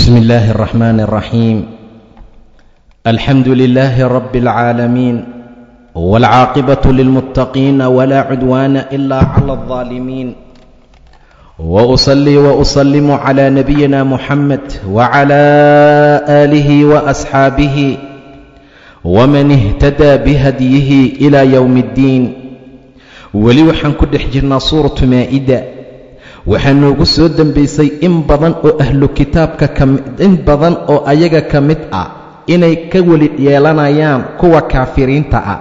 بسم الله الرحمن الرحيم. الحمد لله رب العالمين، والعاقبة للمتقين، ولا عدوان إلا على الظالمين، وأصلي وأسلم على نبينا محمد وعلى آله وأصحابه ومن اهتدى بهديه إلى يوم الدين. Weli waxaan ku dhex jirnaa Suuratu Maa'ida. Waxaa noogu soo dembaysay in badan oo ahlu kitaabka in badan oo ayaga ka mid ah inay ka weli yeelanayaan kuwa kaafiriinta ah.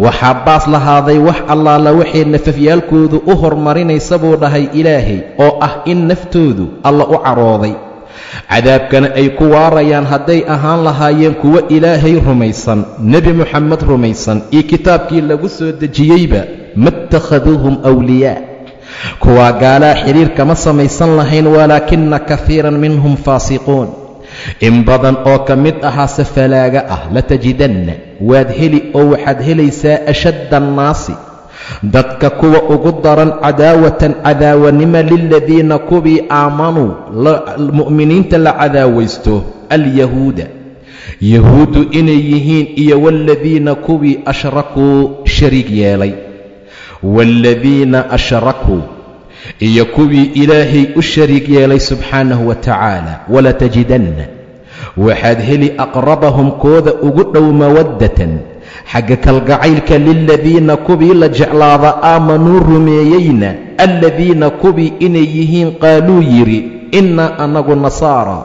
Waxaa baas lahaaday wax allaala waxay nafafyaalkoodu u hormarinaysa, buu dhahay Ilaahay, oo ah in naftoodu Alla u carooday, cadaabkana ay ku waarayaan. Hadday ahaan lahaayeen kuwo Ilaahay rumaysan, Nebi Moxamed rumaysan iyo kitaabkii lagu soo dejiyeyba, ma ittakhaduuhum awliyaa, kuwaa gaalaa xidhiir kama samaysan lahayn. Walaakina kahiiran minhum faasiquun, in badan oo ka mid ahaase falaaga ah. Latajidanna, waad heli oo waxaad helaysaa, ashadda annaasi, dadka kuwa ugu daran, cadaawatan, cadaawanimo, liladiina, kuwii, aamanuu, mu'miniinta la cadaawaysto, alyahuuda, yahuuddu inay yihiin, iyo waaladiina, kuwii, ashrakuu, shariig yeelay, waaladiina ashrakuu, iyo kuwii Ilaahay u shariig yeelay subxaanahu wa tacaala. Walatajidanna, waxaad heli, aqrabahum, kooda ugu dhow, mawaddatan, xagga kalgacaylka, liladiina, kuwii la jeclaada, aamanuu, rumeeyeyna, aladiina, kuwii inay yihiin, qaaluu, yidhi, innaa, annagu, nasaara,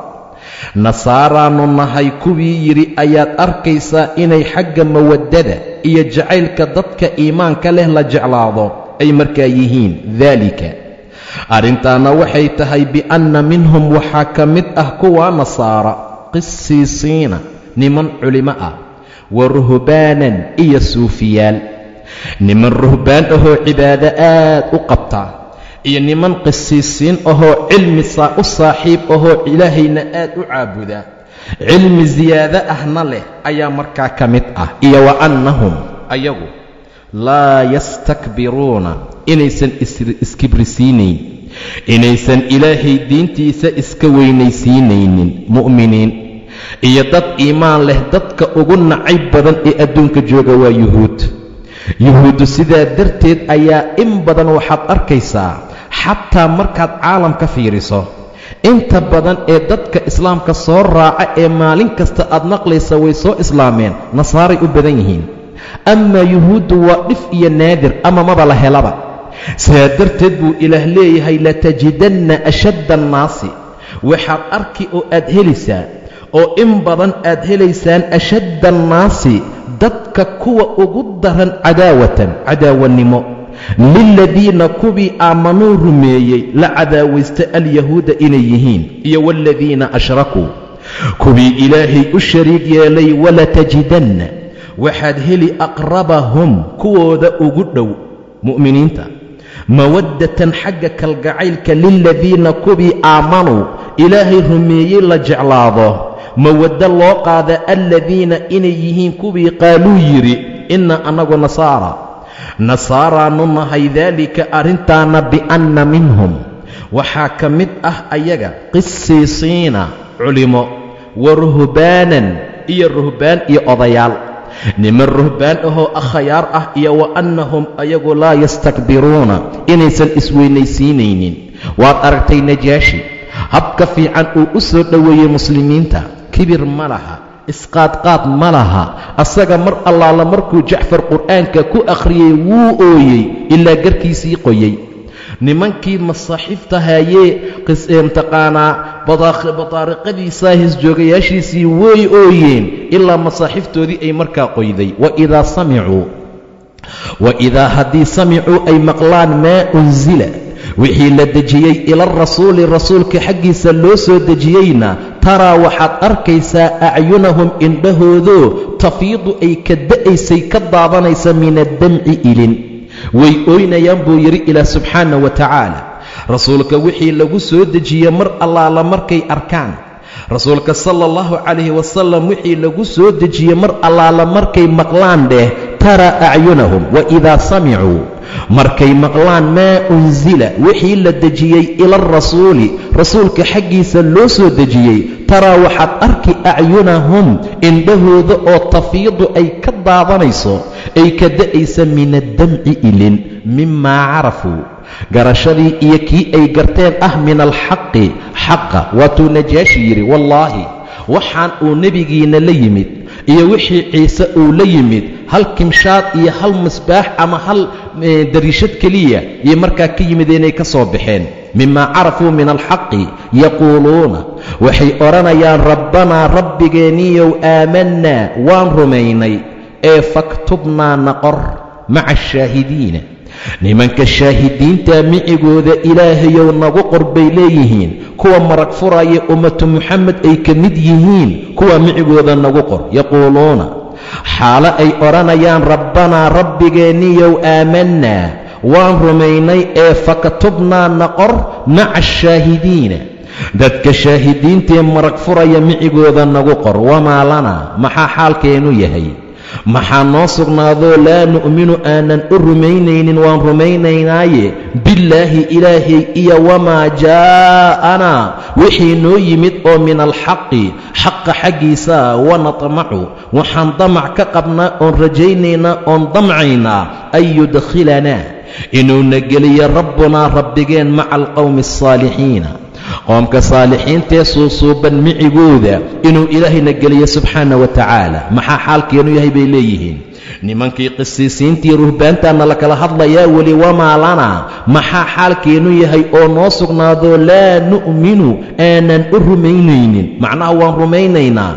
nasaaraannu nahay, kuwii yidhi ayaad arkaysaa inay xagga mawaddada iyo jacaylka dadka iimaanka leh la jeclaado ay markaa yihiin. Daalika, arrintaana waxay tahay, bianna minhum, waxaa ka mid ah kuwaa nasaara, qisiisiina, niman culimo ah, wa ruhbaanan, iyo suufiyaal, niman ruhbaan ahoo cibaado aad u qabta, iyo niman qisiisiin ahoo cilmi u saaxiib ahoo Ilaahayna aad u caabuda, cilmi siyaado ahna leh ayaa markaa ka mid ah. Iyo wa annahum, ayagu, laa yastakbiruuna, inaysan iskibrisiinayn, inaysan Ilaahay diintiisa iska weynaysiinaynin. Mu'miniin iyo dad iimaan leh dadka ugu nacayb badan ee adduunka jooga waa yuhuud. Yuhuuddu sidaa darteed ayaa in badan waxaad arkaysaa, xataa markaad caalamka fiiriso, inta badan ee dadka islaamka soo raaca ee maalin kasta aad maqlaysa way soo islaameen, nasaaray u badan yihiin. Amaa yuhuuddu waa dhif iyo naadir ama maba la helaba. Sidaa darteed buu Ilaah leeyahay: latajidanna ashadda annaasi, waxaad arki oo aad helaysaa oo in badan aad helaysaan, ashadda annaasi, dadka kuwa ugu daran, cadaawatan, cadaawanimo, liladiina, kuwii, aamanuu, rumeeyey, la cadaawaysta, alyahuuda inay yihiin, iyo waaladiina ashrakuu, kuwii Ilaahay u shariig yeelay. Walatajidanna, waxaad heli, aqrabahum, kuwooda ugu dhow mu'miniinta, mawaddatan, xagga kalgacaylka, liladiina, kuwii, aamanuu, Ilaahay rumeeyey la jeclaado, mawaddo loo qaada, aladiina inay yihiin kuwii, qaaluu, yidhi, inna, annagu, nasaara, nasaaraannu nahay. Daalika, arrintaana, bianna minhum, waxaa ka mid ah ayaga, qisiisiina, culimo, wa ruhbaanan, iyo ruhbaan iyo odayaal, niman ruhbaan ahoo akhyaar ah, iyo wa annahum, ayagu, laa yastakbiruuna, inaysan isweynaysiinaynin. Waad aragtay Najaashi habka fiican uu u soo dhoweeyey muslimiinta. Kibir ma laha, isqaadqaad ma laha. Asaga mar allaala markuu Jacfar qur'aanka ku akhriyey, wuu ooyey ilaa garkiisii qoyey. Nimankii masaaxiifta haayee, mtaqaanaa, bataariqadiisaa, hisjoogayaashiisii way ooyeen ilaa masaaxiiftoodii ay markaa qoyday. Waidaa samicuu, waidaa haddii, samicuu, ay maqlaan, maa unsila, wixii la dejiyey, ila arasuuli, rasuulka xaggiisa loo soo dejiyeyna, taraa, waxaad arkaysaa, acyunahum, indhahoodoo, tafiidu, ay ka da'aysay, ka daadanaysa, min addamci, ilin. Way ooynayaan, buu yidhi Ilaah subxaana wa tacaala. Rasuulka wixii lagu soo dejiye mar allaala markay arkaan, rasuulka sala allahu calayhi wasalam wixii lagu soo dejiye mar allaala markay maqlaan dheh, taraa acyunahum. Waidaa samicuu Markay maqlaan maa unsila, wixii la dejiyey, ila alrasuuli, rasuulka xaggiisa loo soo dejiyey, taraa, waxaad arki, acyunahum, indhahooda oo, tafiidu, ay ka daadanayso, ay ka da'aysa, min addamci, ilin, mimaa carafuu, garashadii iyo kii ay garteen ah, min alxaqi, xaqa. Waatuu Najaashi yidhi: "Wallaahi, waxaan uu nebigiina la yimid iyo wixii Ciise uu la yimid hal kimshaad iyo hal misbaax ama hal dariishad keliya iyo markaa ka yimid inay ka soo baxeen." Mimaa carafuu min alxaqi, yaquuluuna, waxay odhanayaan: "Rabbanaa, rabbigeeniyow, aamanaa, waan rumaynay, ee faktubnaa, naqor, maca ashaahidiina, nimanka shaahidiinta micigooda Ilaahayow nagu qor," bay leeyihiin. Kuwa marag furaya ummatu Muxamed ay ka mid yihiin, kuwa micigooda nagu qor. Yaquuluuna, xaalo ay odhanayaan: "Rabbanaa, rabbigeeniyow, aamanaa, waan rumaynay, ee faktubnaa, naqor, maca ashaahidiina, dadka shaahidiintaee marag furaya micigooda nagu qor. Wamaa lanaa, maxaa xaalkeenu yahay? Maxaa noo sugnaadoo laa nu'minu, aanan u rumaynaynin? Waan rumaynaynaaye. Billaahi, Ilaahay, iyo wamaa jaa'anaa, wixii noo yimid oo, min alxaqi, xaqa xaggiisa. Wanatmacu, waxaan damac ka qabnaa oon rajaynaynaa oon damcaynaa, an yudkhilanaa, inuuna geliyo, rabbunaa, rabbigeen, maca alqowmi alsaalixiina, qoomka saalixiintaee suusuuban micigooda inuu Ilaahayna geliyo subxaana wa tacaala. Maxaa xaalkeenu yahay, bay leeyihiin nimankii qisiisiintii ruhbaantaana la kala hadlayaa weli. Wamaa lanaa, maxaa xaalkeenu yahay oo noo sugnaadoo laa nu'minu, aanan u rumaynaynin? Macnaha waan rumaynaynaa.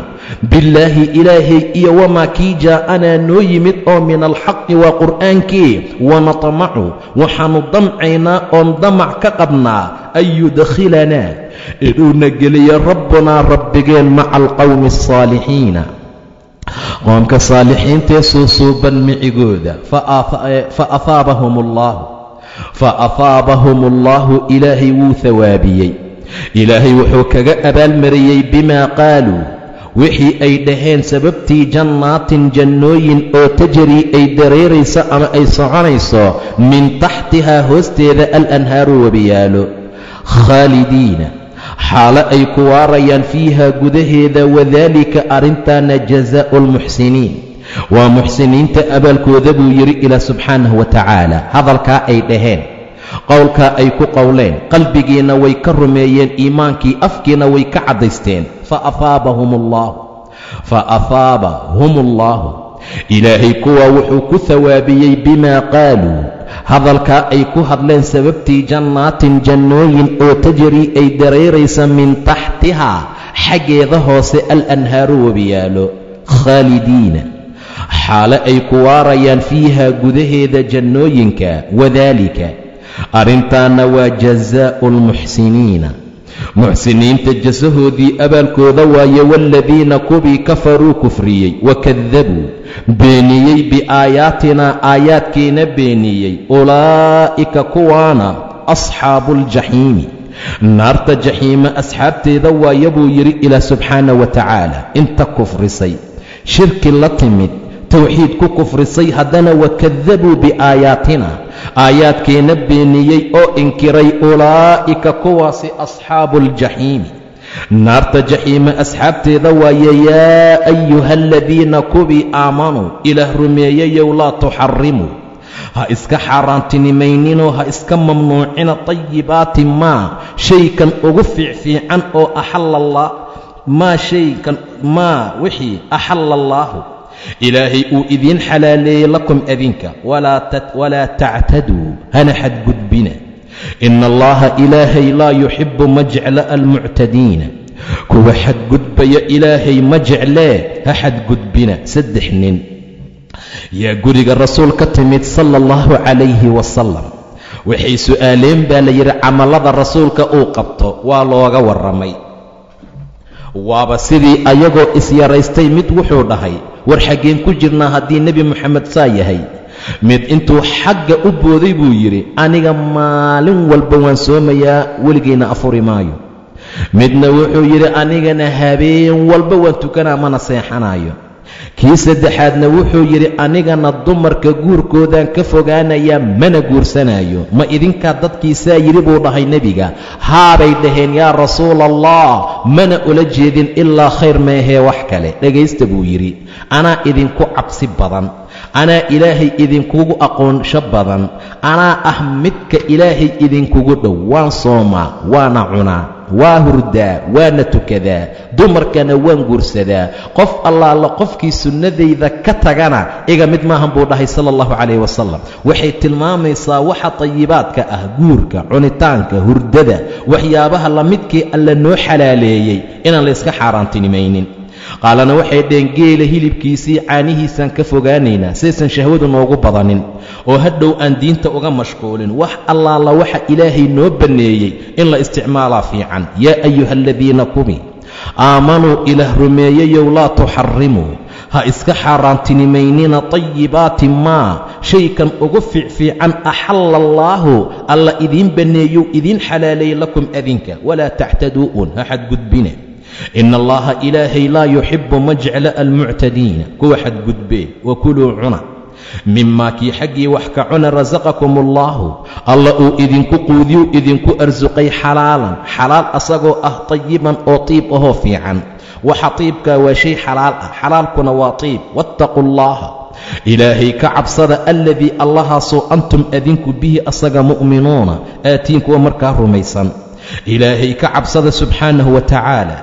Billaahi, Ilaahay, iyo wamaa kii jaa'anaa, noo yimid oo, min alxaqi, waa qur'aankii. Wanatmacu, waxaannu damcaynaa oon damac ka qabnaa, an yudkhilanaa, inuuna geliyo, rabbunaa, rabbigeen, maca alqowmi alsaalixiina, qoomka saalixiintaee suusuuban micigooda. Fa ahaabahum allaahu, Ilaahay wuu hawaabiyey. Ilaahay wuxuu kaga abaalmariyey, bimaa qaaluu, wixii ay dhaheen sababtii, jannaatin, jannooyin oo, tajrii, ay dareerayso ama ay soconayso, min taxtihaa, hoosteeda, alanhaaru, webiyaalo, khaalidiina, xaalo ay ku waarayaan, fiiha, gudaheeda. Wadaalika, arrintaana, jazaa'u almuxsiniin, waa muxsiniinta abaalkooda, buu yidhi Ilaah subxaanahu wa tacaala. Hadalkaa ay dhaheen, qowlkaa ay ku qowleen, qalbigiina way ka rumeeyeen iimaankii, afkiina way ka caddaysteen. Fa ahaabahum allaahu, Ilaahay kuwaa wuxuu ku hawaabiyey, bimaa qaaluu, hadalkaa ay ku hadleen sababtii, jannaatin, jannooyin oo, tajrii, ay dareeraysa, min taxtihaa, xaggeeda hoose, alanhaaru, webiyaalo, khaalidiina, xaale ay ku waarayaan, fiiha, gudaheeda jannooyinka. Wadaalika, arrintaana, waa jazaa'u almuxsiniina, muxsiniinta jasahoodii abaalkooda waaye. Waaladiina, kuwii, kafaruu, kufriyey, wakadabuu, beeniyey, biaayaatinaa, aayaadkiina beeniyey, ulaa'ika, kuwaana, asxaabu aljaxiimi, naarta jaxiima asxaabteeda waaye, buu yidhi Ilaah subxaana wa tacaala. Inta kufrisay, shirki la timid, towxiid ku kufrisay, haddana wakadabuu biaayaatina, aayaadkeena beeniyey oo inkiray, ulaa'ika, kuwaasi, asxaabu aljaxiimi, naarta jaxiima asxaabteeda waaye. Yaa ayuha aladiina, kuwii, aamanuu, Ilaah rumeeyayow, laa tuxarimuu, ha iska xaaraantinimayninoo ha iska mamnuucina, tayibaati maa, shaykan ugu fiicfiican oo, axalla allah, maa, shaykan, maa, wixii, axalla allaahu, Ilaahay uu idiin xalaaleeyey, lakum, adinka. Walaa tactaduu, hana xadgudbina. Ina allaha, Ilaahay, laa yuxibbu, ma jecla, almuctadiina, kuwa xadgudbaya Ilaahay ma jeclee, ha xadgudbina. Saddex nin yaa guriga Rasuul ka timid sala allahu calayhi wasalam. Waxay su'aaleen, baa la yidhi, camallada Rasuulka uu qabto. Waa looga warramay. Waaba sidii ayagoo isyaraystay. Mid wuxuu dhahay: "War, xaggeen ku jirnaa haddii Nebi Moxamed saa yahay?" Mid intuu xagga u booday buu yidhi: "Aniga maalin walba waan soomayaa, weligayna afuri maayo." Midna wuxuu yidhi: "Anigana habeen walba waan tukanaa, mana seexanaayo." Kii saddexaadna wuxuu yidhi anigana dumarka guurkoodaan ka fogaanayaa, mana guursanayo. Ma idinkaa dadkiisaa yidhi buu dhahay nebiga. Haabay dhaheen, yaa rasuula Allah, mana ula jeedin ilaa khayr meehee wax kale. Dhegaysta buu yidhi, anaa idinku cabsi badan, anaa Ilaahay idinkugu aqoonsho badan, anaa ah midka Ilaahay idinkugu dhow. Waan soomaa, waana cunaa, waa hurdaa, waana tukadaa, dumarkana waan guursadaa. Qof allaala qofkii sunnadayda ka tagana iga mid maahan buu dhahay sala allahu calayh wasalam. Waxay tilmaamaysaa waxa tayibaadka ah, guurka, cunitaanka, hurdada, waxyaabaha lamidkii Alla noo xalaaleeyey inaan layska xaaraantinimaynin. Qaalana waxay dhaheen, geela hilibkiisii caanihiisaan ka fogaanaynaa saysan shahwadu noogu badanin oo hadhow aan diinta uga mashquulin. Wax allaala waxa Ilaahay noo banneeyey in la isticmaalaa fiican. Yaa ayuha aladiina kumi aamanuu, Ilaah rumeeyayow, laa tuxarimuu, ha iska xaaraantinimaynina, tayibaati maa, shaykan ugu fiicfiican, axalla allaahu, Alla idiin banneeyou idiin xalaaleeyey, lakum adinka. Walaa tactaduu'un, ha xadgudbine. Ina allaha Ilaahay laa yuxibbu, ma jecla, almuctadiina, kuwa xadgudbee. Wakuluu, cuna, mimaa kii xaggii wax ka cuna, rasaqakum allaahu, Alla uu idinku quudiyuu idinku arsuqay, xalaalan, xalaal asagoo ah, tayiban, oo tiib ahoo fiican. Waxa tiibkaa waa shay xalaal ah, xalaalkuna waa tiib. Wattaquu allaha, Ilaahay ka cabsada, alladii, Allahaasoo, antum adinku, bihi asaga, mu'minuuna, aatiin, kuwa markaa rumaysan. Ilaahay ka cabsada subxaanahu wa tacaala,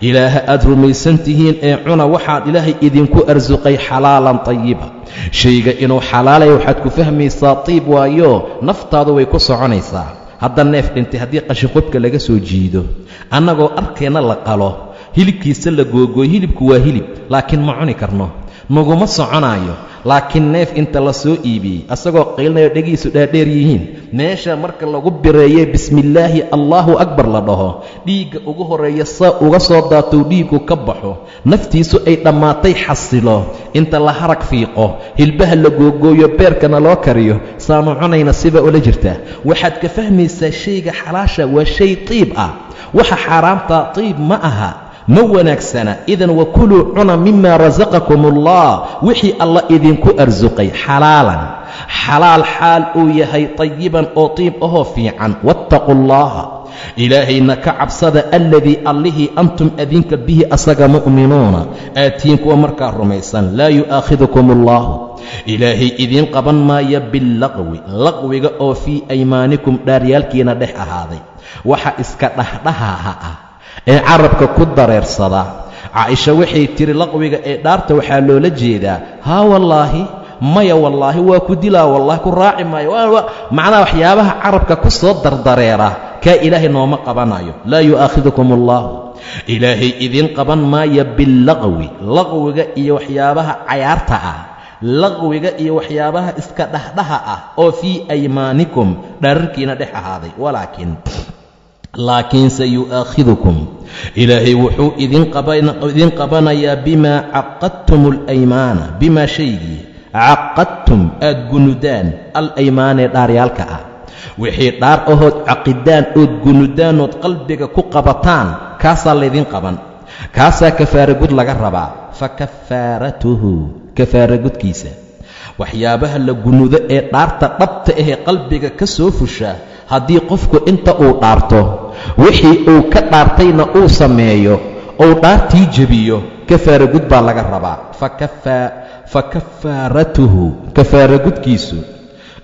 Ilaaha aad rumaysan tihiin ee cuna waxaad Ilaahay idinku arsuqay xalaalan tayiba. Shayga inuu xalaalaya waxaad ku fahmaysaa tiib waayo, naftaadu way ku soconaysaa. Hadda neef dhintay haddii qashinqubka laga soo jiido, annagoo arkeenna la qalo, hilibkiisa la googooyo, hilibku waa hilib, laakiin ma cuni karno, naguma soconaayo. Laakiin neef inta la soo iibiyey asagoo qaylinayo, dhegihiisu dhaadheer yihiin, meesha marka lagu bireeye, bismillaahi allaahu akbar la dhaho, dhiigga ugu horreeya saa uga soo daatou, dhiiggu ka baxo, naftiisu ay dhammaatay, xasilo, inta la harag fiiqo, hilbaha la googooyo, beerkana loo kariyo, saanu cunayna sibaa ula jirtaa. Waxaad ka fahmaysaa shayga xalaasha waa shay tiib ah, waxa xaaraamtaa tiib ma aha, ma wanaagsana. Idan wakuluu, cuna, mima rasaqakum allah, wixii Alla idinku arsuqay, xalaalan, xalaal xaal uu yahay, tayiban, oo tiib ahoo fiican. Wattaquu allaha, Ilaahayna ka cabsada, alladii, Allihii, antum adinka, bihi asaga, mu'minuuna, aatiin, kuwa markaa rumaysan. Laa yu'aakhidukum allaahu, Ilaahay idiin qaban maaya, billaqwi, laqwiga oo, fii aymaanikum, dhaaryaalkiina dhex ahaaday. Waxa iska dhahdhahaha ah ee carabka ku dareersada. Caaisha waxay tidhi, laqwiga ee dhaarta waxaa loola jeedaa haa wallaahi, maya wallaahi, waa ku dilaa wallahi, ku raaci maayo, macnaha waxyaabaha carabka ku soo dardareera, kaa Ilaahay nooma qabanayo. Laa yu'aakhidukum allaahu, Ilaahay idiin qaban maaya, billaqwi, laqwiga iyo waxyaabaha cayaarta ah, laqwiga iyo waxyaabaha iska dhahdhaha ah oo fii aymaanikum, dhaararkiina dhex ahaaday. Walaakin, laakiinse, yu'aakhidukum, Ilaahay wuxuu idiin qabanayaa, bimaa caqadtum alaymaana, bimaa shaygii, caqadtum, aad gunudaan, alaymaanee dhaaryaalka ah. Wixii dhaar ahood caqidaan ood gunudaanood qalbiga ku qabataan, kaasaa laydin qaban, kaasaa kafaaragud laga rabaa. Fa kafaaratuhu, kafaaragudkiisa, waxyaabaha la gunudo ee dhaarta dhabta ahee qalbiga ka soo fusha, haddii qofku inta uu dhaarto wixii uu ka dhaartayna uu sameeyo, uu dhaartii jebiyo, kafaaragud baa laga rabaa. Fa kafaaratuhu, kafaaragudkiisu,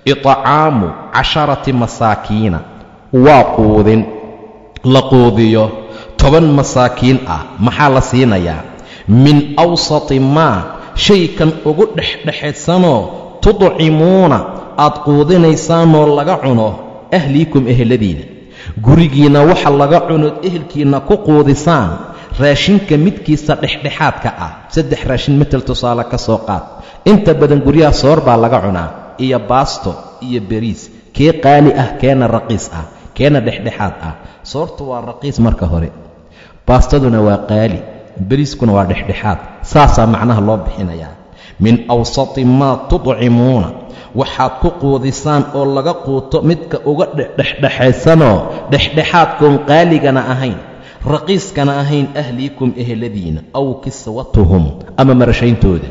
itcaamu 10 masaakiina, waa quudin la quudiyo 10 masaakiin ah. Maxaa la siinayaa? Min awsati maa, shaykan ugu dhexdhexaydsanoo, tudcimuuna, aad quudinaysaanoo laga cuno, ahliikum, eheladiina, gurigiinna waxa laga cunood ehelkiinna ku quudisaan, raashinka midkiisa dhexdhexaadka ah. Saddex raashin matal tusaale ka soo qaad. Inta badan guryaha soor baa laga cunaa iyo baasto iyo beriis. Kee qaali ah, keena raqiis ah, keena dhexdhexaad ah? Soortu waa raqiis marka hore, baastaduna waa qaali, beriiskuna waa dhexdhexaad. Saasaa macnaha loo bixinayaa. Min awsati maa tudcimuuna, waxaad ku quudisaan oo laga quuto midka uga dhexdhexaysanoo dhexdhexaadkoon qaaligana ahayn, Raqiiskana ahayn ahliikum eheladiina, aw kiswatuhum ama marashayntooda.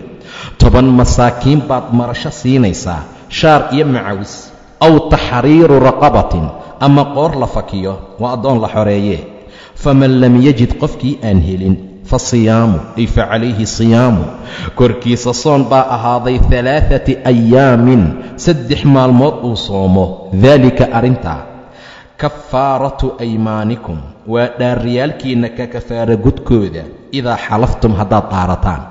10 masaakiin baad marasho siinaysaa, shaar iyo macawis, aw taxriiru raqabatin ama qoor la fakiyo, waa addoon la xoreeye. Faman lam yajid qofkii aan helin, fasiyaamu ay fa calayhi siyaamu, korkiisa soon baa ahaaday 3 ayaamin, 3 maalmood uu soomo. Daalika arrintaa kafaaratu aymaanikum, waa dhaariyaalkiinna ka kafaara gudkooda, idaa xalaftum haddaad dhaarataan.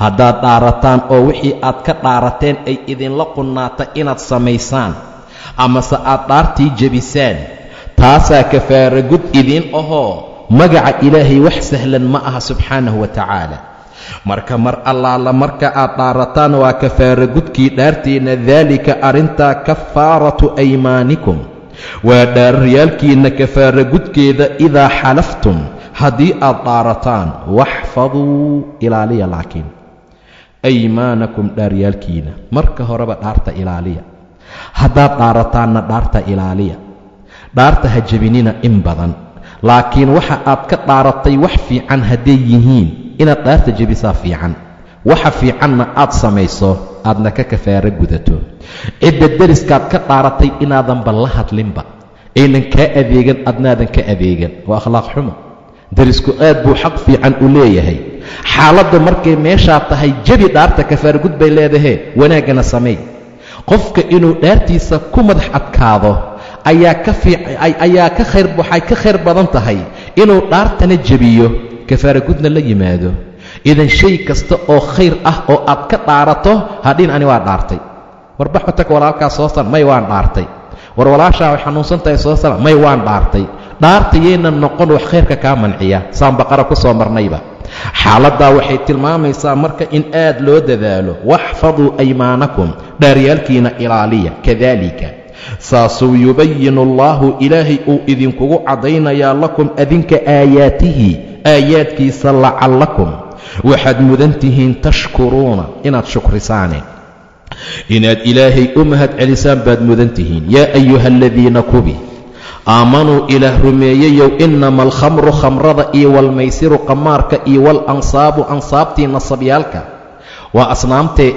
Haddaad dhaarataan oo wixii aad ka dhaarateen ay idinla qunnaata inaad samaysaan amase aad dhaartii jebisaan, taasaa kafaara gud idiin ahoo magaca Ilaahay wax sahlan ma aha subxaanahu wa tacaala. Marka mar allaala marka aad dhaarataan waa kafaara gudkii dhaartiinna. Daalika arrintaa kafaaratu aymaanikum, waa dhaaryaalkiinna kafaara gudkeeda, idaa xalaftum haddii aad dhaarataan. Waxfaduu ilaaliya laakiin aymaanakum dhaaryaalkiina. Marka horeba dhaarta ilaaliya, haddaad dhaarataanna dhaarta ilaaliya, dhaarta ha jebinina in badan. Laakiin waxa aad ka dhaaratay wax fiican hadday yihiin, inaad dhaarta jebisaa fiican, waxa fiicanna aad samayso, aadna ka kafaaro gudato. Cidda deriskaad ka dhaaratay inaadanba la hadlinba, aynan kaa adeegan, adnaadan ka adeegan, waa akhlaaq xumo. Derisku aad buu xaq fiican u leeyahay. Xaaladda markay meeshaa tahay jebi dhaarta, kafaaro gud bay leedahee, wanaaggana sameey. Qofka inuu dhaartiisa ku madax adkaado ayaa ka ayaa ka khayr, waxay ka khayr badan tahay inuu dhaartana jebiyo, kafaaro gudna la yimaado. Idan shay kasta oo khayr ah oo aad ka dhaarato hadhin ani waa dhaartay, warbax tag walaalkaa soo san, may waan dhaartay, war walaashaa way xanuunsan tahay soo san, may waan dhaartay. Dhaartayayna noqon wax khayrka kaa manciya, saan Baqara ku soo marnayba. Xaaladdaa waxay tilmaamaysaa marka in aad loo dadaalo. Waxfaduu aymaanakum, dhaaryaalkiina ilaaliya. Kadaalika saasuu yubayinu allaahu Ilaahay uu idinkugu caddaynayaa lakum adinka aayaatihi aayaadkiisa, lacallakum waxaad mudan tihiin tashkuruuna inaad shukrisaane, inaad Ilaahay u mahad celisaan baad mudan tihiin. Yaa ayuha aladiina kubi aamanuu ilaah rumeeyeyow, inama alkhamru khamrada iyo walmaysiru qamaarka iyo walansaabu ansaabtii nasabyaalka, waa asnaamtee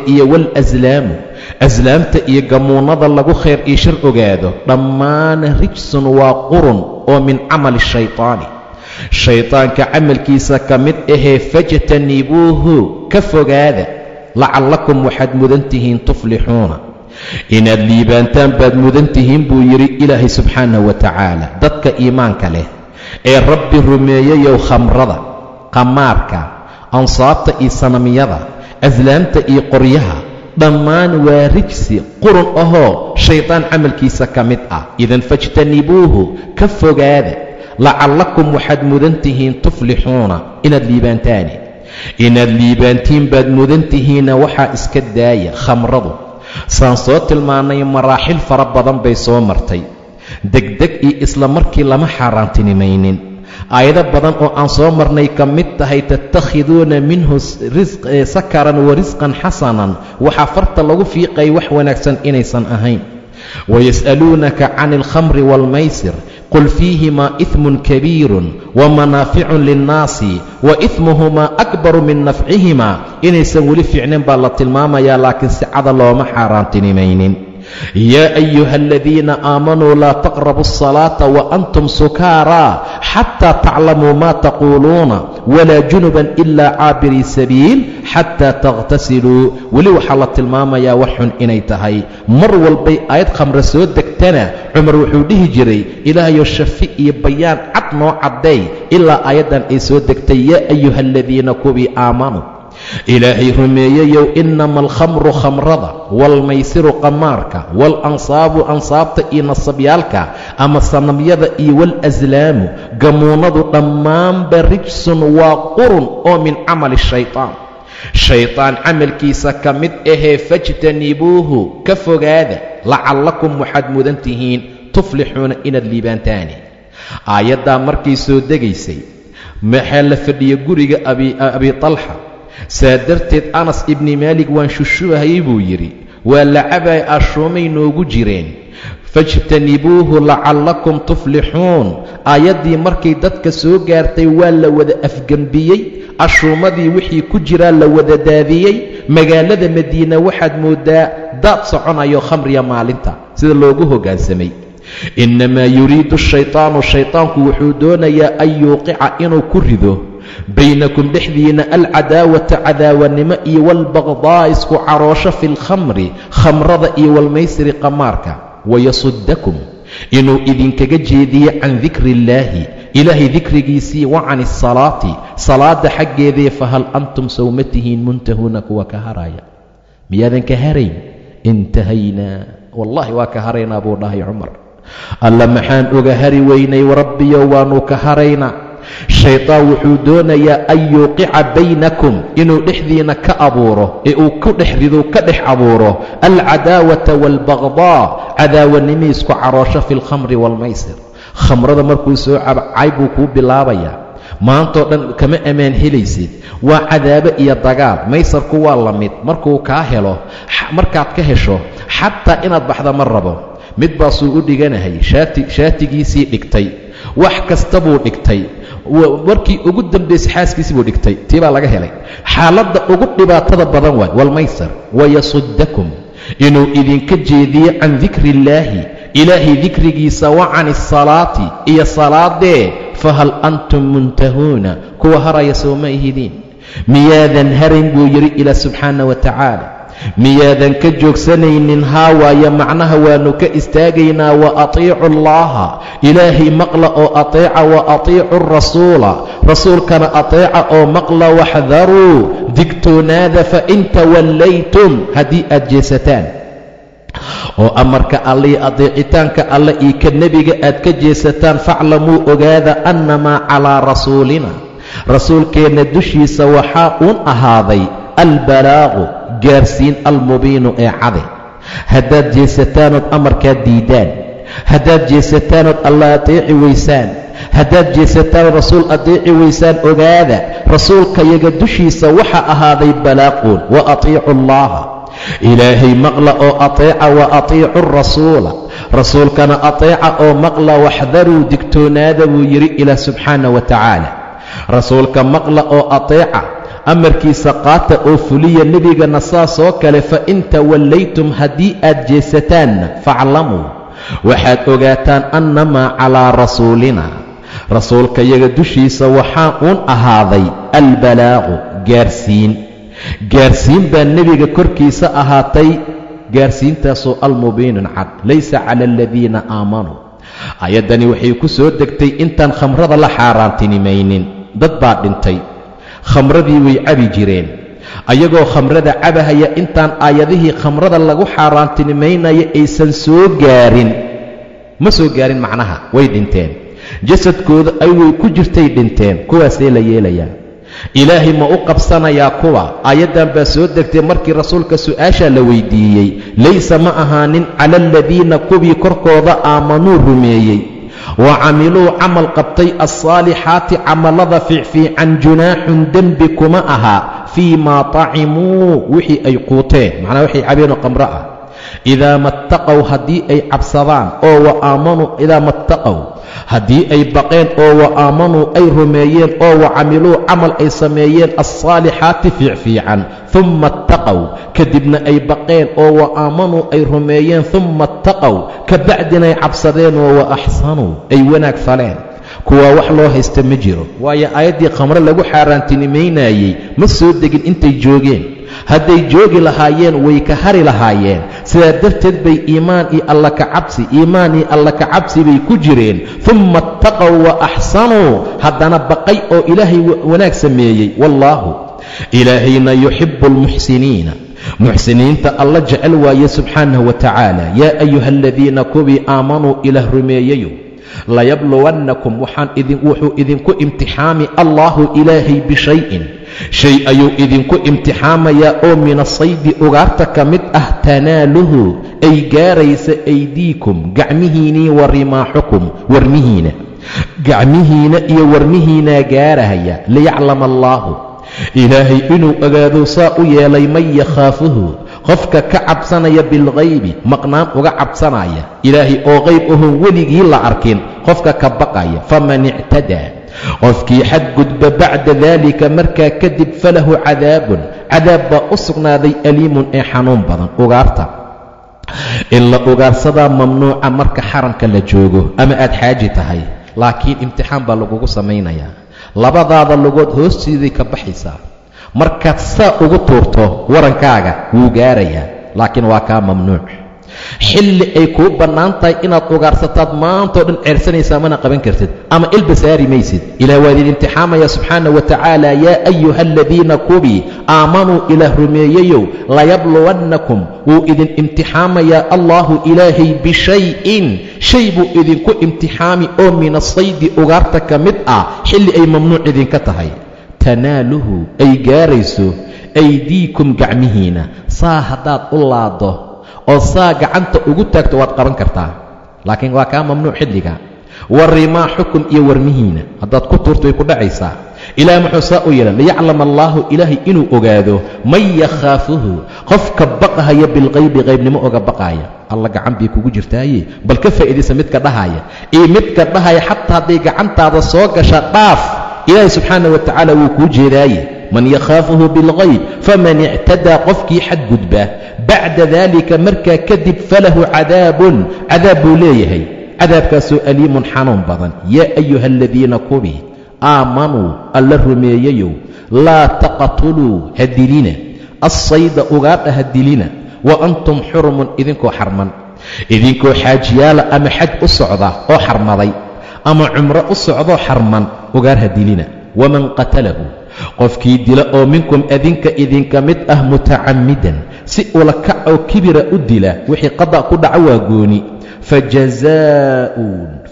iyo walaslaamu aslaamta iyo gamuunada lagu khayr iyo shar ogaado, dhammaan rijsun waa qurun oo min camali shaytaani, shaytaanka camalkiisa ka mid ahee, fajtanibuuhu ka fogaada, lacallakum waxaad mudan tihiin tuflixuuna inaad liibaantaan baad mudan tihiin buu yidhi Ilaahay subxaanahu wa tacaala. Dadka iimaanka leh ee Rabbi rumeeyayow, khamrada, qamaarka, ansaabta iyo sanamiyada, aslaamta iyo qoryaha, dhammaan waa rijsi qurun ahoo shaytaan camalkiisa ka mid ah. Idan fajtanibuuhu ka fogaada, lacallakum waxaad mudan tihiin tuflixuuna inaad liibaantaane, inaad liibaantiin baad mudan tihiinna. Waxaa iska daaya khamradu, saan soo tilmaannay maraaxil fara badan bay soo martay, degdeg iyo isla markii lama xaaraantinimaynin. Aayado badan oo aan soo marnay ka mid tahay tattakhiduuna minhu sakaran wa risqan xasanan, waxaa farta lagu fiiqay wax wanaagsan inaysan ahayn. Wayas'aluunaka cani alkhamri waalmaysir qul fiihimaa ihmun kabiirun wa manaaficun linnaasi wa ihmuhumaa akbaru min nafcihimaa, inaysan weli fiicnayn baa la tilmaamayaa, laakiin si cada looma xaaraantinimaynin. Yaa ayuha aladiina aamanuu laa taqrabu asalaata wa antum sukaaraa xataa taclamuu maa taquuluuna walaa junuban ilaa caabirii sabiil xataa takhtasiluu. Weli waxaa la tilmaamayaa wax xun inay tahay. Mar walbay aayad khamre soo degtana Cumar wuxuu dhihi jiray, Ilaahayow shafi iyo bayaan cad noo cadday, ilaa aayaddan ay soo degtay yaa ayuha aladiina kuwii aamanuu Ilaahay rumeeyeyow, inama alkhamru khamrada waalmaysiru qamaarka waalansaabu ansaabta iyo nasabyaalka ama sanamyada iyo waalaslaamu gamuunadu dhammaanba rijsun waa qurun oo min camali shaytaan, shaytaan camalkiisa ka mid ahee, fajtanibuuhu ka fogaada, lacallakum waxaad mudan tihiin tuflixuuna inaad liibaantaani. Aayaddaa markay soo degaysay maxaa la fadhiya guriga Abi Talxa, saa darteed Anas ibni Maalik waan shushubahayay buu yidhi, waa la cabaay ashuumay noogu jireen. Fajtanibuuhu lacallakum tuflixuun. Aayaddii markay dadka soo gaartay waa la wada afgembiyey, ashuumadii wixii ku jiraa la wada daadiyey. Magaalada Madiina waxaad moodaa daad soconayo khamriya maalinta sida loogu hoggaansamay. Innamaa yuriidu ashaytaanu, shaytaanku wuxuu doonayaa an yuuqica inuu ku rido baynakum dhexdiina alcadaawata cadaawanimo iyo waalbaqdaa isku caroosho fi lkhamri khamrada iyo walmaysiri qamaarka, wayasuddakum inuu idinkaga jeediyo can dikri illaahi ilaahay dikrigiisii, wa can asalaati salaada xaggeedii. Fahal antum sowma tihiin muntahuuna kuwa ka haraya? Miyaadan ka harayn? Intahaynaa wallahi, waa ka haraynaa buu dhahay Cumar. Alla, maxaan uga hari weynay? Rabbiyo, waannu ka haraynaa. Shaytaan wuxuu doonayaa an yuuqica baynakum inuu dhexdiina ka abuuro ee uu ku dhex rido, ka dhex abuuro alcadaawata waalbaqdaa, cadaawanimii isku caroosho fi alkhamri waalmaysir. Khamrada markuu soo cabcay buu kuu bilaabayaa, maantoo dhan kama ammaan helaysid, waa cadaabo iyo dagaal. Maysarku waa la mid, markuu kaa helo, markaad ka hesho xataa inaad baxda ma rabo. Mid baasuu u dhiganahay, shaati shaatigiisii dhigtay, wax kasta buu dhigtay, markii ugu dambaysay xaaskiisii buu dhigtay, tii baa laga helay. Xaaladda ugu dhibaatada badan waay walmaysar. Wayasuddakum inuu idinka jeediyo can dikri illaahi ilaahay dikrigiisa, wa can asalaati iyo salaadee. Fahal antum muntahuuna kuwa haraya sooma ihidiin? Miyaadan harayn buu yidhi Ilaah subxaana wa tacaala. Miyaadan ka joogsanaynin? Haa waaye, macnaha waannu ka istaagaynaa. Wa atiicu allaha ilaahay maqla oo ateeca, wa atiicu arasuula rasuulkana ateeca oo maqla. Waxdaruu digtoonaada, fain tawallaytum haddii aad jeesataan oo amarka alle iyo adeecitaanka alle iyo ka nebiga aad ka jeesataan, faclamuu ogaada annamaa calaa rasuulina rasuulkeenna dushiisa waxaa uun ahaaday albalaaqu gaarsiin almubiinu ee cade. Haddaad jeesataanood amarkaa diiddaan, haddaad jeesataanood alla adeeci weysaan, haddaad jeesataanood rasuul adeeci weysaan, ogaada rasuulkayaga dushiisa waxaa ahaaday balaaquun. Wa atiicu allaha ilaahay maqla oo ateeca, wa atiicu arasuula rasuulkana ateeca oo maqla. Waxdaruu digtoonaada buu yidhi Ilaah subxaana wa tacaala. Rasuulka maqla oo ateeca, amarkiisa qaata oo fuliya, nebigana saasoo kale. Fa in tawallaytum haddii aad jeesataanna, faclamuu waxaad ogaataan annamaa calaa rasuulina rasuulkayaga dushiisa waxaa uun ahaaday albalaaqu gaarsiin. Gaarsiin baa nebiga korkiisa ahaatay, gaarsiintaasoo almubiinun cad. Laysa cala aladiina aamanuu, ayaddani waxay ku soo degtay intaan khamrada la xaaraantinimaynin. Dad baa dhintay, khamradii way cabi jireen. Ayagoo khamrada cabahaya, intaan aayadihii khamrada lagu xaaraantinimaynaya aysan soo gaarin, ma soo gaarin macnaha, way dhinteen. Jasadkooda ayway ku jirtay dhinteen. Kuwaasee la yeelayaa? Ilaahay ma u qabsanayaa kuwa? Aayaddan baa soo degtay markii rasuulka su'aashaa la weydiiyey. Laysa ma ahaanin cala aladiina kuwii korkooda aamanuu rumeeyey, wa camiluu camal qabtay, alsaalixaati camallada fiicfiican, junaaxun dembi kuma aha fii maa tacimuu wixii ay quuteen, macnaha waxay cabeenoo qamro ah, idaa mattaqow haddii ay cabsadaan oo wa aamanuu, idaa mattaqow haddii ay baqeen oo wa aamanuu ay rumeeyeen oo wa camiluu camal ay sameeyeen alsaalixaati fiicfiican, humma attaqow kadibna ay baqeen oo wa aamanuu ay rumeeyeen, humma attaqow kabacdina ay cabsadeen oo wa axsanuu ay wanaag faleen, kuwaa wax loo haysta ma jiro. Waayo aayaddii khamro lagu xaaraantinimaynayey ma soo degin intay joogeen. Hadday joogi lahaayeen way ka hari lahaayeen. Sidaa darteed bay iimaan iyo alla ka cabsi, iimaan iyo alla ka cabsi bay ku jireen. Humma attaqow wa axsanuu, haddana baqay oo ilaahay wanaag sameeyey. Wallaahu ilaahayna yuxibbu almuxsiniina, muxsiniinta alla jecel waaye subxaanahu wa tacaala. Yaa ayuha aladiina kuwii aamanuu ilaah rumeeyayo, layabluwannakum waxaan wuxuu idinku imtixaami allaahu ilaahay bishayin shay ayuu idinku imtixaamayaa oo min asaydi ugaarta ka mid ah, tanaaluhu ay gaaraysa aydiikum gacmihiinii wa rimaaxukum warmihiina, gacmihiina iyo warmihiinaa gaarahaya. Liyaclama allaahu ilaahay inuu ogaado saa u yeelay man yakhaafuhu Qofka ka cabsanaya bilghaybi, maqnaan uga cabsanaya Ilaahay oo qayb ahoon weligii la arkin, qofka ka baqaya, faman ictadaa, qofkii xadgudba, bacda daalika, markaa kadib, falahu cadaabun, cadaab baa u sugnaaday, aliimun, ee xanuun badan. Ugaarta in la ugaarsadaa mamnuuca marka xaramka la joogo ama aad xaaji tahay, laakiin imtixaan baa lagugu samaynayaa. Labadaada lugood hoosteeday ka baxaysaa. Markaad saa ugu tuurto warankaaga wuu gaarayaa, laakiin waa kaa mamnuuc. Xilli ay kuu bannaan tahay inaad ugaarsataad maantao dhan ceersanaysaa, mana qaban kartid ama ilba saari maysid. Ilaah waa idin imtixaamaya subxaana wa tacaala. Yaa ayuha aladiina, kubii, aamanuu, Ilaah rumeeyeyow, layabluwannakum, wuu idin imtixaamayaa, Allaahu, Ilaahay, bishayin, shay buu idinku imtixaami oo min asaydi, ugaarta ka mid ah, xilli ay mamnuuc idinka tahay, tanaaluhu, ay gaarayso, aydiikum, gacmihiina. Saa haddaad u laaddo oo saa gacanta ugu taagto waad qaban kartaa, laakiin waa kaa mamnuuc xilliga. Wa rimaaxukum, iyo warmihiina haddaad ku tuurto way ku dhacaysaa. Ilaah muxuu saa u yeela? Liyaclama allaahu, Ilaahay inuu ogaado, man yakhaafuhu, qofka baqahaya, bilqaybi, qaybnimo oga baqaaya. Alla gacan bay kugu jirtaaye, bal ka faa'iidaysa midka dhahaya iyo midka dhahaya. Xataa hadday gacantaada soo gasha dhaaf, Ilaahay subxaana wa tacaala wuu kuu jeedaaye. Man yakhaafuhu bilgayb, faman ictadaa, qofkii xadgudba, bacda daalika, markaa kadib, falahu cadaabun, cadaab buu leeyahay, cadaabkaasoo aliimun, xanuun badan. Yaa ayuha aladiina, kubii, aamanuu, Alla rumeeyayow, laa taqtuluu, ha dilina, assayda, ugaadha ha dilina, wa antum xurumun, idinkoo xarman, idinkoo xaajiyaala ama xaj u socda oo xarmaday ama cumro u socdoo xarman, ugaar ha dilina. Waman qatalahu, qofkii dila oo minkum, adinka idinka mid ah, mutacammidan, si ula kac oo kibira u dila, wixii qada ku dhaca waa gooni,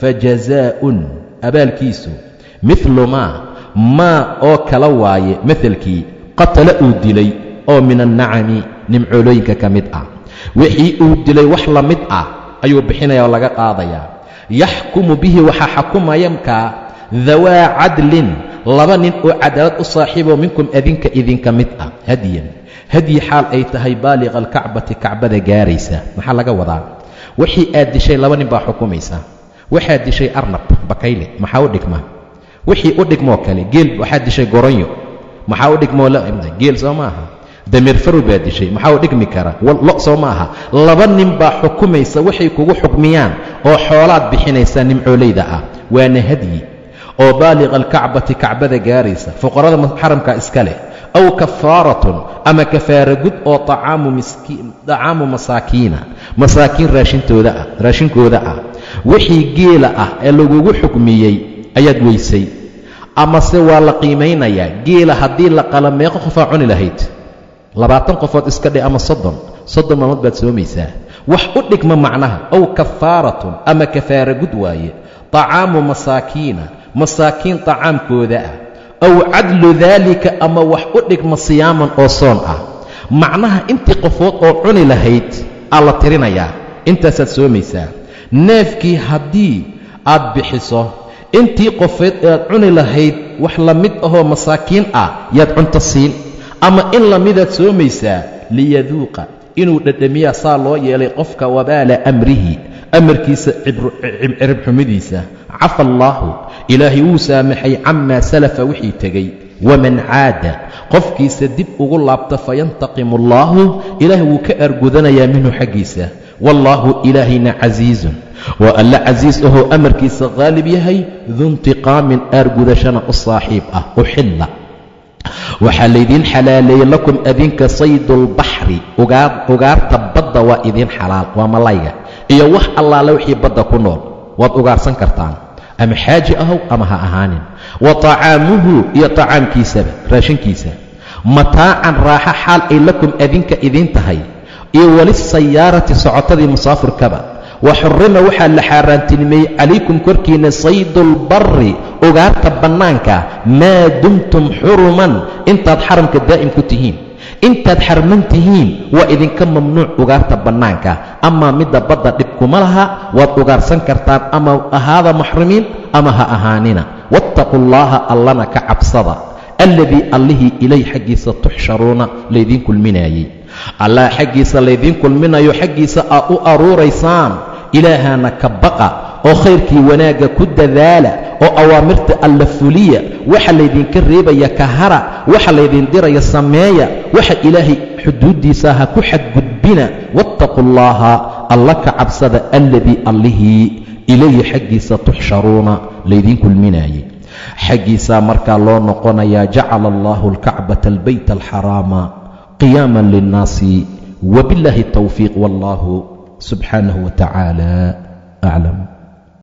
fajazaa'un, abaalkiisu, mithlu maa, maa oo kala waaye mahalkii, qatala, uu dilay, oo min annacami, nimcoolooyinka ka mid ah. Wixii uu dilay wax la mid ah ayuu bixinaya oo laga qaadayaa. Yaxkumu bihi, waxaa xakumaya mkaa, dawaa cadlin, laba nin oo cadaalad u saaxiiboo, minkum, adinka idinka mid ah, hadyan, hadyi xaal ay tahay, baaliqa alkacbati, kacbada gaaraysa. Maxaa laga wadaa? Wixii aad dishay laba nin baa xukumaysa. Waxaad dishay arnab, bakayle, maxaa u dhigma? Wixii u dhigmoo kale. Geel waxaad dishay, goronyo, maxaa u dhigmoo? Geel soo maaha? Dameer farow baa dishay, maxaa u dhigmi kara? Lo soo maaha? Laba nin baa xukumaysa. Waxay kugu xukmiyaan oo xoolaad bixinaysaa nimcoolayda ah, waana hadyi oo baaliqa alkacbati, kacbada gaaraysa, fuqarada xaramka iska leh, aw kafaaratun, ama kafaara gud oo dacaamu masaakiina, masaakiin raashintooda ah, raashinkooda ah. Wixii geela ah ee lagugu xukmiyey ayaad weysay, amase waa la qiimaynayaa. Geela haddii la qala meeqo qofaa cuni lahayd? 20 qofood iska dhe ama 30, 30 maalmood baad soomaysaa, wax u dhigma macnaha. Aw kafaaratun, ama kafaara gud waaye, طacaamu masaakiina, masaakiin طacaamkooda ah, aw cadlu daalika, ama wax u dhigma, siyaaman, oo soon ah. Macnaha intii qofood oo cuni lahayd aa la tirinayaa, intaasaad soomaysaa. Neefkii haddii aad bixiso, intii qofeed aad cuni lahayd wax la mid ahoo masaakiin ah yaad cunto siin, ama in lamidaad soomaysaa. Liyaduuqa, inuu dhadhamiyaa saa loo yeelay qofka, wabaala amrihi, amarkiisa ciribxumidiisa. Cafa allaahu, Ilaahay wuu saamaxay, camaa salafa, wixii tegey. Waman caada, qofkiisa dib ugu laabta, fayantaqimu allaahu, Ilaahay wuu ka argudanayaa, minhu, xaggiisa. Wallaahu, Ilaahayna, casiizun, waa Alle casiis ahoo amarkiisa qaalib yahay, du intiqaamin, aargudashana u saaxiib ah. Uxilla, waxaa laydiin xalaaleeyey, lakum, adinka, saydulbaxri, ugaarta badda waa idiin xalaal. Waa malayga iyo wax allaale wixii badda ku nool waad ugaarsan kartaan, ama xaaji ahow ama ha ahaanin. Wa طacaamuhu, iyo طacaamkiisaba, raashinkiisa, mataacan, raaxo xaal ay, lakum, adinka idiin tahay, iyo walisayaarati, socotadii musaafirkaba. Wa xurima, waxaa la xaaraantinimeeyey, calaykum, korkiina, saydulbari, ugaarta bannaanka, maa dumtum xuruman, intaad xaramka daa'im ku tihiin. Intaad xarman tihiin waa idinka mamnuuc ugaarta bannaanka. Amaa midda badda dhib kuma laha, waad ugaarsan kartaan, ama ahaada muxrimiin ama ha ahaanina. Wattaquu llaaha, Allana ka cabsada, Alladii allihii ilayh xaggiisa tuxsharuuna laydiin kulminaayey. Allah xaggiisa laydiin kulminayo, xaggiisa aad u aruuraysaan. Ilaahana ka baqa oo khayrkii wanaagga ku dadaala oo awaamirta alla fuliya. Waxa laydinka reebaya ka hara, waxa laydin diraya sameeya, waxa Ilaahay xuduuddiisa ha ku xadgudbina. Wattaquu allaha, alla ka cabsada. Alladii allihii ilayhi xaggiisa tuxsharuuna laydiin kulminaayey, xaggiisaa markaa loo noqonayaa. Jacala allahu alkacbata albeyt alxaraama qiyaama linnaasi. Wbiاllahi الtowfiiq, wallahu subxaanahu wa tacaala aclam.